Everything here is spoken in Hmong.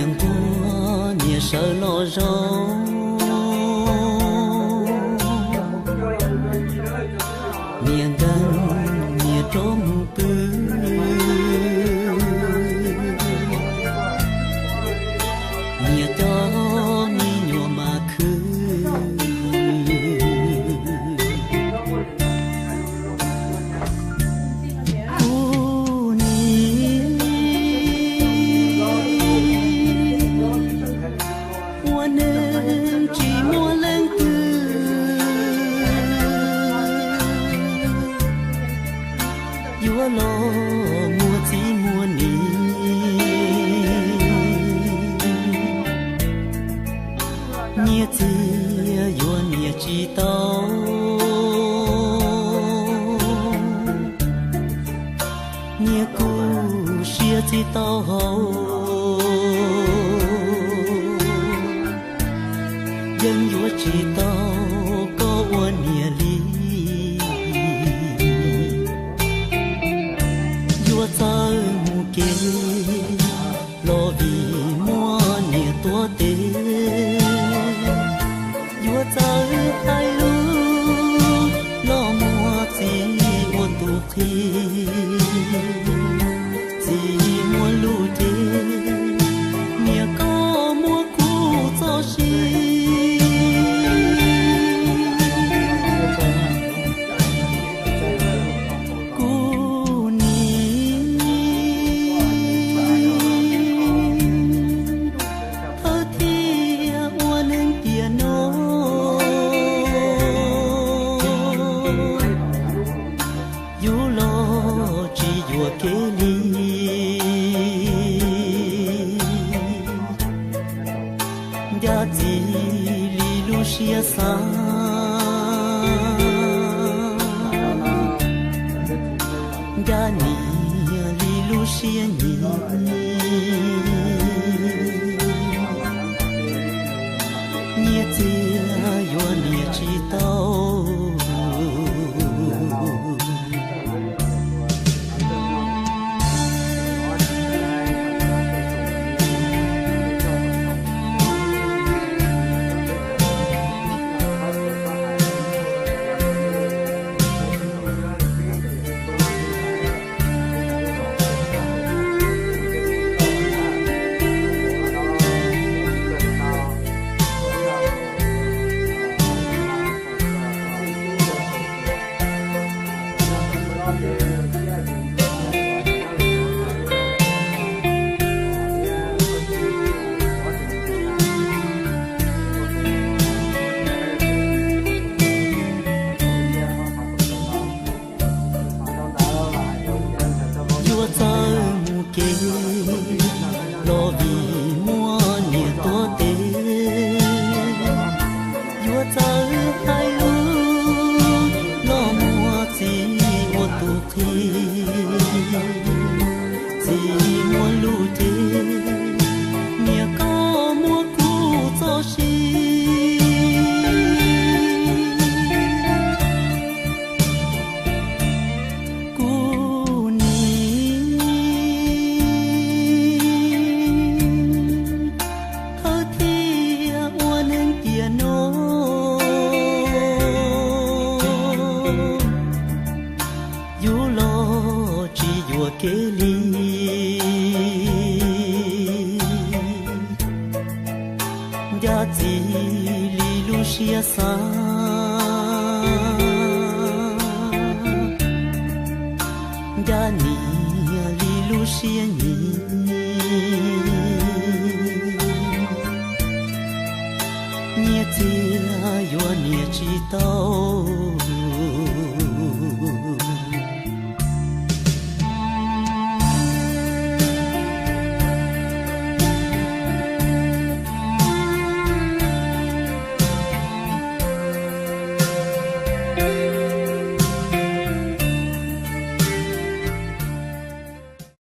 Nquag niam sawv los zoo, niam nkeeg niam rov mus pw, niam coj me nyuam mas khwv. Kuv niam, ua neeg tsis muaj leej twg yuav los muaj txiv muaj niam. Nyiaj txiag yuav niam tsis tau, nyiaj kuj siab tsis tau haus, yeej yuav tsis tau koj ua niam li. Yuav txawj mus kev los vim muaj niam tuav tes, yuav txawj hais lus los muaj txiv ua tus qhi. Txiv muaj lus ces niam koj muab kuv txoj sia. Kuv niam, thawj thiaj ua neeg tiam no, yus los tsis yuam kev li. Ncaj txiv li lub siab xav, ncaj niam li lub siab nyiam. Nyiaj txiag yuav niam tsis tau. Yuav txawj mus kev los vim muaj niam tuav tes, yuav txawj hais lus los muaj txiv ua tus qhi. Txiv muaj lus ces niam koj muab kuv txoj sia. Kuv niam, thawj thiaj ua neeg tiam no, yus los tsis yuam kev li. Ncaj txiv li lub siab xav, ncaj niam li lub siab nyiam.